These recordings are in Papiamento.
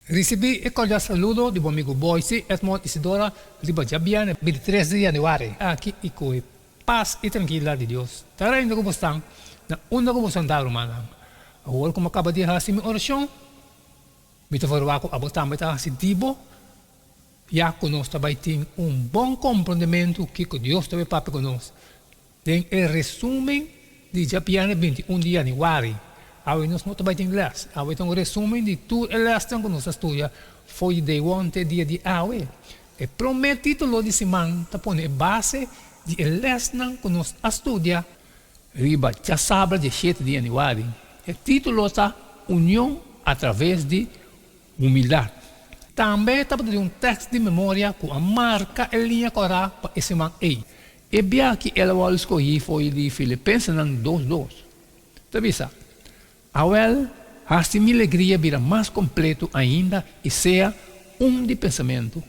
Risibí e kordial saludo di bo amigu Boyce Edmond Isidora riba djabièrnè 23 di yanüari aki i ku e pas i trankilidat di Dios ta reina ku bosnan na unda ku bosan ta, rumannan. Awor ku mi a kaba di hasi mi orashon, mi ta verwagt ku abo tambe ta hasi di bo, ya ku nos ta bai tin un bon komprondementu kiko Dios ta bai papia ku nos Den e resumen di djabièrnè 21 di yanüari, awe nos no ta bai tin lès. Awe ta un resumen di tur e lèsnan ku nos a studia for di day one te dia di awe. E promé título di siman ta pone e base di e lèsnan ku nos a studia riba djasabra 17 di yanüari. E título ta Union atraves di Humildat. Tambe tabata di un tèks di memoria ku a marka e liña kòrá pa e siman ei. E bia ki el a wòrdu skohí for di Filipensenan dos dos, ta bisa, Awèl, hasi mi legria bira mas kompletu ainda i sea un di pensamentu,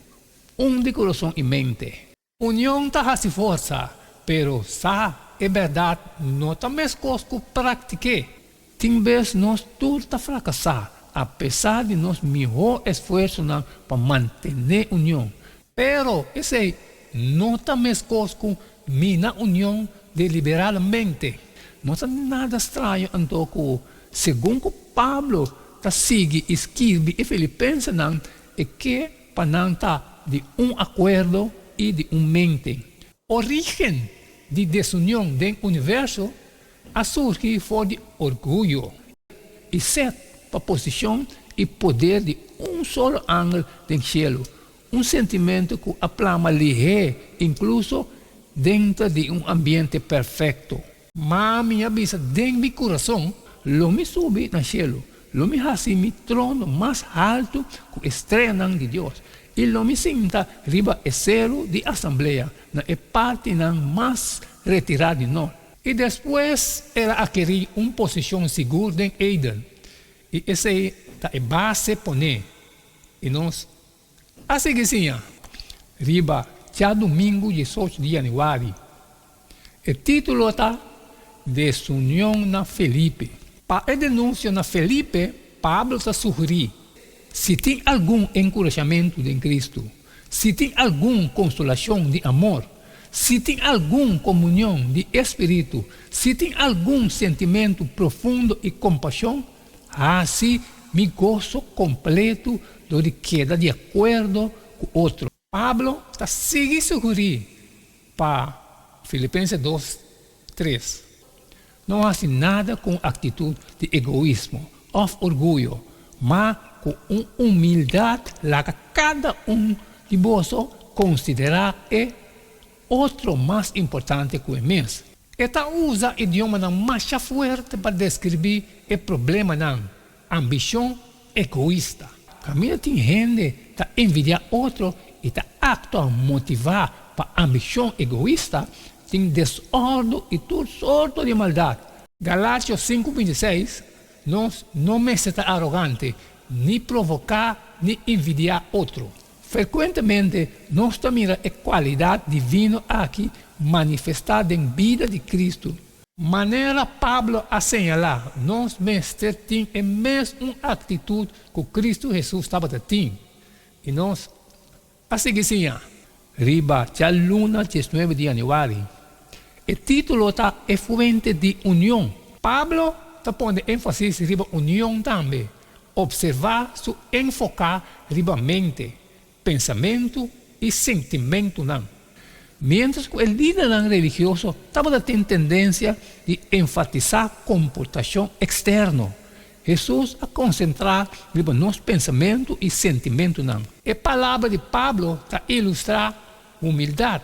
un di kurason i mente. Union ta hasi forsa, pero sa e bèrdat no ta meskos ku praktik'é. Tin bes nos tur ta frakasá apesar di nos mihó esfuersonan pa mantené union. Pero esei no ta meskos ku mina union deliberadamente. No ta nada straño anto ku segun ku Pablo ta sigui i skirbi e filipensenan e ke pa nan ta di un akuerdo i di un mente. Orígen di desunion den universo a surgi for di orguyo i set pa posishon i poder di un solo angel den shelu, un sentimentu ku a plama lihé inkluso denter di un ambiente perfekto. Ma mi a bisa den mi kurason, Lo mi subi na shelu, lo mi hasi mi trono mas haltu ku e streanan di Dios, i lo mi sinta riba e seru di asamblea na e partinan mas retirá di nort. I despues el a atkerí un posishon sigur den Eden, i esei ta e base poné, i nos a sigui siña riba djadumingu 18 di yanüari. E título ta Desunion na Felipe. Pa e denunsio na Felipe, Pablo ta sugerí, Si tin algun enkurashamentu den Kristu, si tin algun konsolashon di amor, si tin algun komunion di e spiritu, si tin algun sentimentu profundo i kompashon, hasi mi goso kompletu dor di keda di akuerdo ku otro. Pablo ta sigui sugerí pa Filipenses dos, tres, No hasi nada ku un aktitut di egoismo òf orguyo, ma ku un humildat laga kada un di boso konsiderá e otro mas importante ku e mes. E ta usa idiomanan masha fuerte pa deskribí e problemanan, ambishon egoista. Kaminda tin hende ta envidiá otro i ta aktua motivá pa ambishon egoista, tin desòrdu i tur sorto di maldat. Galatio sinku 26, Nos no mester ta arogante, ni provoká ni envidiá otro. Frekuentemente nos ta mira e kualidat divino aki manifestá den bida di Kristu. Manera Pablo a señalá, nos mester tin e mes un aktitut ku Kristu Hesus tabata tin. I nos a sigui siña. Riba djaluna 19 di yanüari. E título ta E Fuente di Union. Pablo ta pone énfasis riba union tambe. Opservá su enfoká riba mente, pensamentu i sentimentunan. Miéntras ku e lidernan religioso tabata tin tendensia di enfatisá komportashon eksterno, Hesus a konsentrá riba nos pensamentu i sentimentunan. E palabra di Pablo ta ilustrá humildat,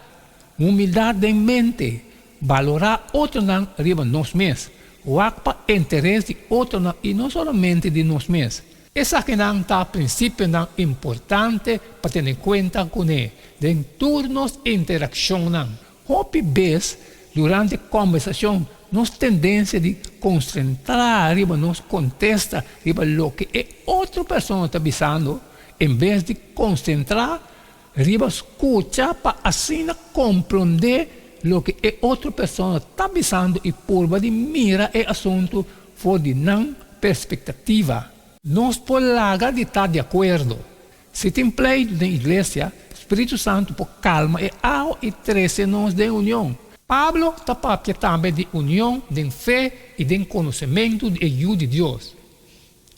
humildat den mente, balorá otronan riba nos mes, wak pa interes di otronan i no solamente di nos mes. Esakinan ta prinsipionan importante pa tene kuenta kuné den tur nos interakshonnan. Hopi bes durante kòmbersashon nos tendensia di konsentrá riba nos kontesta riba loke e otro persona ta bisando en bes di konsentrá riba skucha pa asina komprondé loke e otro persona ta bisando i purba di mira e asuntu for di nan perspektativa. Nos por laga di ta di akuerdo. Si tin pleitu den iglesia, Spiritu Santu por kalma e awa i trese nos den union. Pablo ta papia tambe di union den fe i den konosementu di e Yu di Dios.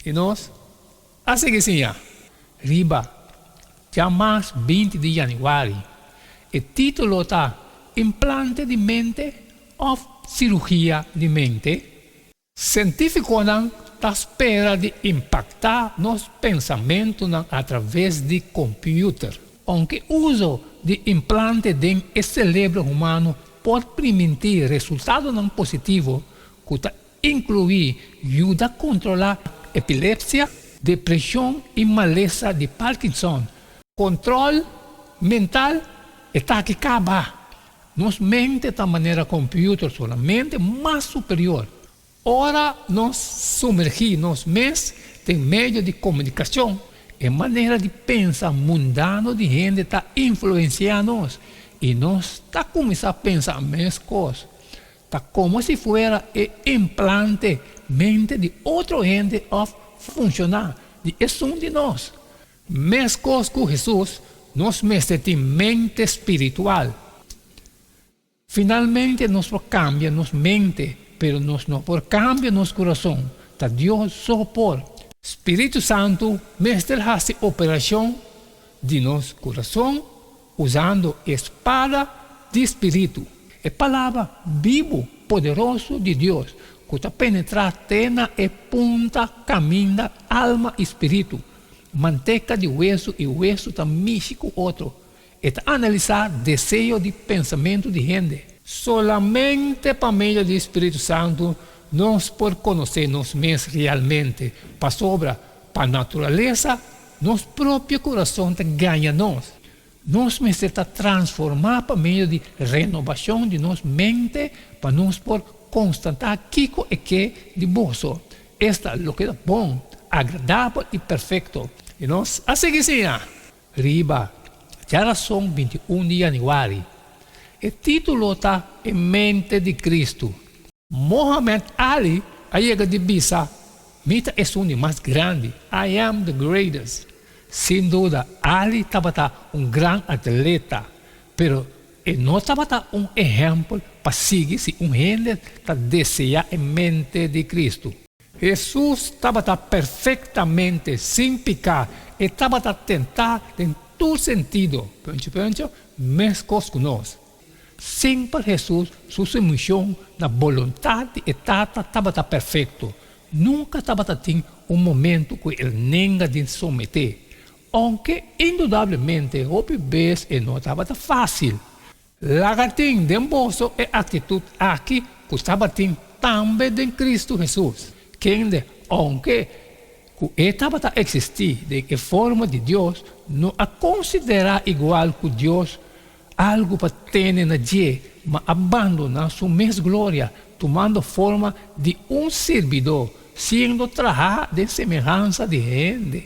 I nos a sigui siña. Riba djamars 20 di yanüari, e título ta Implante di mente òf sirugia di mente? Sientífikonan ta spera di impaktá nos pensamentunan atraves di kòmpiuter. Ounke uso di implante den e selebro humano por primintí resultadonan positivo ku ta inkluí yuda kontrolá epilepsia, depreshon i malesa di Parkinson, Kontròl mental e ta aki kaba. Nos mente ta manera computer solamente mas superior. Ora nos sumergi nos mes den medio di comunicacion, e manera di pensa mundano di hende ta influencia nos y nos ta cuminsa pensa mescos. Ta como si fuera e implante mente di otro hende of funciona di esun di nos. Meskos ku Hesus, nos mester tin mente spiritual. Finalmente nos por kambia nos mente, pero nos no por kambia nos kurason. Ta Dios so por. Spiritu Santu mester hasi operashon di nos kurason usando e spada di spiritu, e Palabra bibu poderoso di Dios ku ta penetrá te na e punta kaminda alma i spiritu, manteka di wesu i wesu ta mishi ku otro. E ta analisá deseo di pensamentu di hende. Solamente pa medio di spiritu santu nos por konosé nos mes realmente, pasobra pa naturalesa nos propio kurason ta gaña nos. Nos mester ta transformá pa medio di renobashon di nos mente pa nos por konstatá kiko e ke di boso, esta loke ta bon, agradabel i perfekto. I nos a sigui siña riba djarason 21 di yanüari. E título ta E Mente di Kristu. Mohamed Ali a yega di bisa, Mi ta esun di mas grandi, I am the greatest. Sin duda, Ali tabata un gran atleta, pero e no tabata un ehèmpel pa sigui si un hende ta deseá e mente di Kristu. Hesus tabata perfektamente sin piká, e tabata tentá den tur sentido, punchi punchi, meskos ku nos. Semper Hesus su sumishon na boluntat di e Tata tabata perfekto. Nunka tabata tin un momentu ku el nenga di someté, ounke indudablemente hopi bes e no tabata fásil. Laga tin den boso e aktitut aki ku tabatin tambe den Kristu Hesus, kende, ounke ku e tabata eksistí den e forma di Dios, no a konsiderá igual ku Dios Algu pa tene na dje, ma a bandoná su mes gloria, tumando forma di un sirbidó, siendo trahá den semehansa di hende,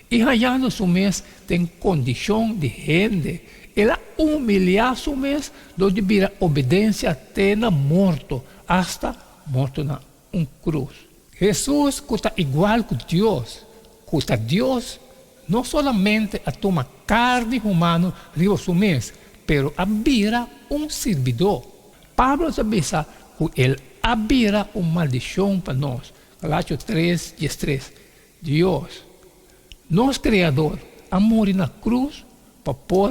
i hañando su mes den kondishon di hende, el a humiliá su mes dor di bira obedensia te na morto, asta morto na un krus. Hesus ku ta igual ku Dios, ku ta Dios, no solamente a tuma karni humano riba su mes, pero a bira un sirbidó. Pablo ta bisa ku el a bira un maldishon pa nos, Galatio 3, 13. Dios, nos Kreador, a muri na krus pa por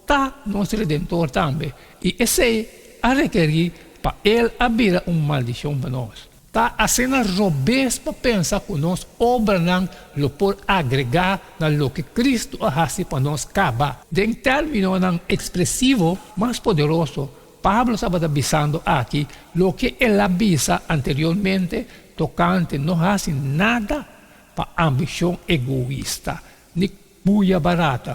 ta nos Redentor tambe, i esei a rekerí pa el a bira un maldishon pa nos. Ta asina robes pa pensa ku nos obranan lo por agregá na loke Kristu a hasi pa nos kaba. Den términonan ekspresivo mas poderoso, Pablo tabata bisando aki loke el a bisa anteriormente tokante no hasi nada pa ambishon egoista ni buya barata.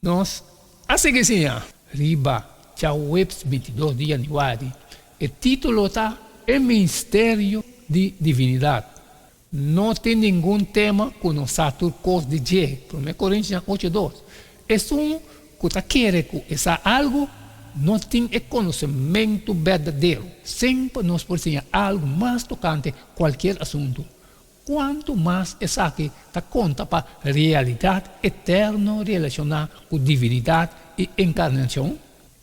Nos a sigui siña riba djaweps 22 di yanüari. E título ta E Misterio di Divinidat. No tin ningun tema ku no sa tur kos di dje, Promé Korintianan ocho dos. Esun ku ta kere ku e sa algu no tin e konosementu berdadero. Semper nos por siña algu mas tokante kualkier asuntu. Kuantu mas esaki ta konta pa realidat eterno relashoná ku divinidat i enkarnashon?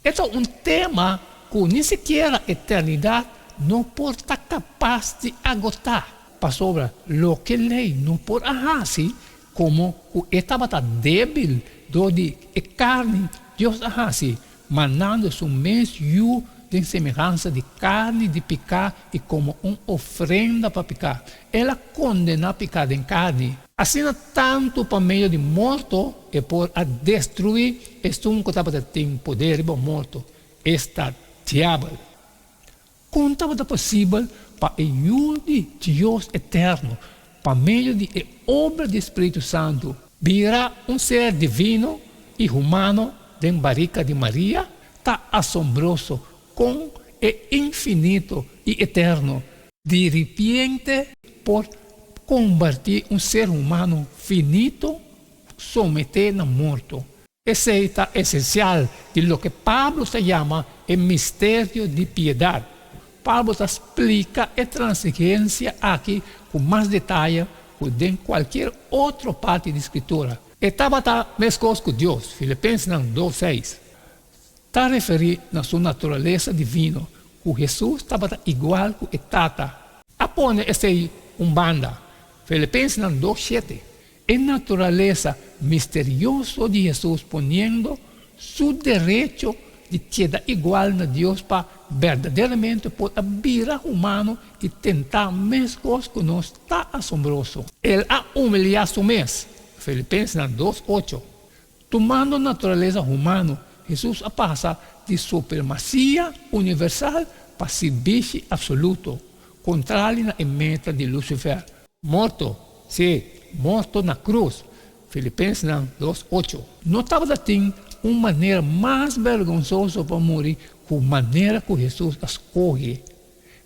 E ta un tema ku ni sikiera eternidat no por ta kapas di agotá, pasobra loke lei no por a hasi, komo ku e tabata débil dor di e karni, Dios a hasi, mandando su mes Yu den semehansa di karni di piká i komo un ofrenda pa piká. El a kondená piká den karni. Asina tantu pa medio di morto e por a destruí esun ku tabata tin poder riba morto, esta Diabel. Kon tabata posibel pa e Yu di Dios eterno, pa medio di e obra di Spiritu Santu, bira un ser divino i humano den barika di Maria? Ta asombroso kon e infinito i eterno di ripiente por kombertí un ser humano finito someté na morto. Esei ta esensial di loke Pablo ta yama e misterio di piedat. Pablo ta splika e transigensia aki ku mas detaye ku den kualkier otro parti di Skritura. E tabata meskos ku Dios, Filipensenan dos seis, ta referí na su naturalesa divino, ku Hesus tabata igual ku e Tata. A pone esei un banda, Filipensenan dos shete. E naturalesa misterioso di Hesus poniendo su derecho di keda igual na Dios pa berdaderamente por a bira humano i tentá meskos ku nos ta asombroso. El a humiliá su mes, Filipensenan dos ocho. Tumando naturalesa humano, Hesus a pasa di supremasia universal pa sirbishi absoluto, kontrali na e meta di Lucifer. Morto, sí, morto na krus, Filipensenan dos ocho. No tabata tin un manera mas bergonsoso pa muri ku manera ku Hesus a skohe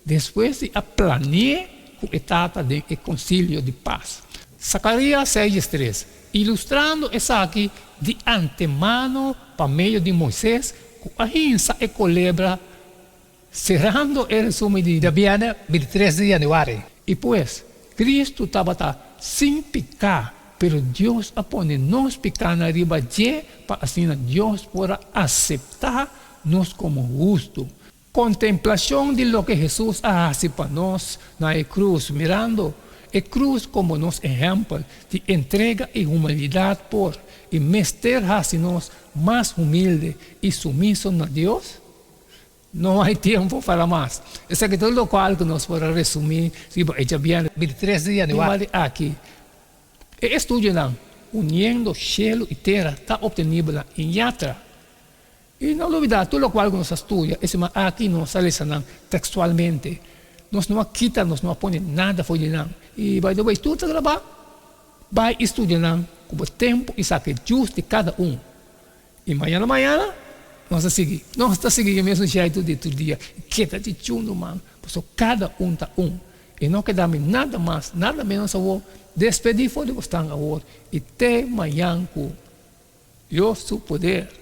despues di a plane'é ku e Tata den e konsilio di pas. Sakarias seis tres, ilustrando esaki di antemano pa medio di Moises ku a hinsa e kolebra Serando e resumen di djabièrnè bintitres di yanüari. I pues, Kristu tabata sin piká, pero Dios a pone nos pikánan riba dje pa asina Dios por a aseptá nos komo hustu. Kontemplashon di loke Hesus a hasi pa nos na e krus, mirando e krus komo nos ehèmpel di entrega i humildat por i mester hasi nos mas humilde i sumiso na Dios. No hay tiempo para mas. Esaki ta locual cu nos por a resumi riba e djabièrnè 23 di januari aki. E estudionan Uniendo Cielo y Tera ta obtenibel na Iñatra. Y no lubida tur locual cu nos a studia e siman aki nos a lesa nan textualmente. Nos no a kita, nos no a pone nada for di nan. Y by the way tur ta grabá. Bay y studia nan cu bo tempo y saca e jus di cada un. I mañana mañana nos ta sigui. Nos ta sigui e mesun sheitu di tur dia. Keda di chundu man, pasobra kada un ta un. I no keda mi nada mas, nada menos awor. Despedí for di bosnan awor i te mañan ku Dios su poder.